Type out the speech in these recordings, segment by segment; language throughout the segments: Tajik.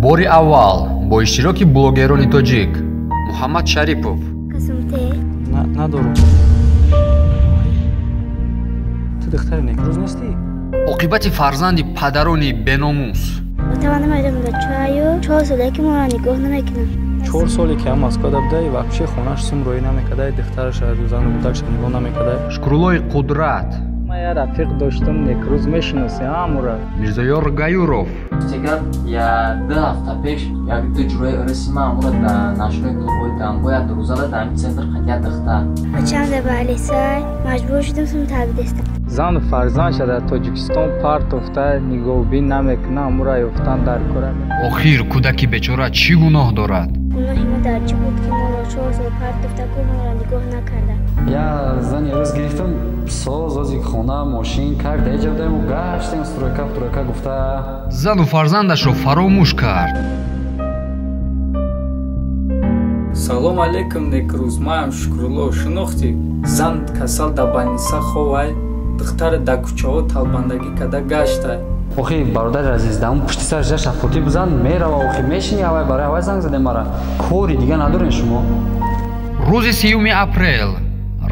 Бори аввал бо иштироки блогерони тоҷик Муҳаммад Шарипов. Надорам. Ту духтари некрӯз нестӣ? Оқибати фарзанди падарони беномус. Чаю 4 соле ки моро нигоҳ намекунад. 4 соле ки ҳам Москвада будай, вообще хонаш сум роӣ намекардай, духтараша, зану кӯдакша нигоҳ намекардай. Шукруллои Қудрат. Ман як рафиқ доштам, некрӯз мешиноси ҳамура. Мирзоёр Гаюров. Дигар я 2 ҳафта пеш як ду ҷураи ӯриси ман ҳамура дар нашнои клубҳои Дамбо як рӯзада дар ҳамин центр қатия духтар. Чанда балисай маҷбур шудам сум табдистам. Зану фарзандша дар Тоҷикистон партофта нигоҳубин намекунад, ҳамура ёфтан дар кора. Охир кӯдаки бечора чӣ гуноҳ дорад? Гуноҳи мо дар чӣ буд, ки моро 4 сол партофта, ку моро нигоҳ накарда? Я зани рӯз гирифтам, соз ози хона, мошин кард, даиҷа будаем, гаштем стройка тройка гуфта. Зану фарзандашро фаромӯш кард. Салом алейкум, некрӯз, маам Шукрулло, шинохтӣ? Зан касал дар больница ховай, духтаре дар кӯчаҳо талбандагӣ карда гаштай. Охи бародари азиз, дар он пушти сар жа шафотӣ бизан, мерава, охи мешини авай, барои авай занг задем мара. Кори дига надорем шумо. Рӯзи 3 апрел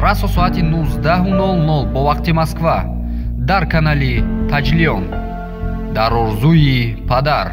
расо соати 19:00 бо вақти Москва дар канали Таҷлиён дар орзуи падар.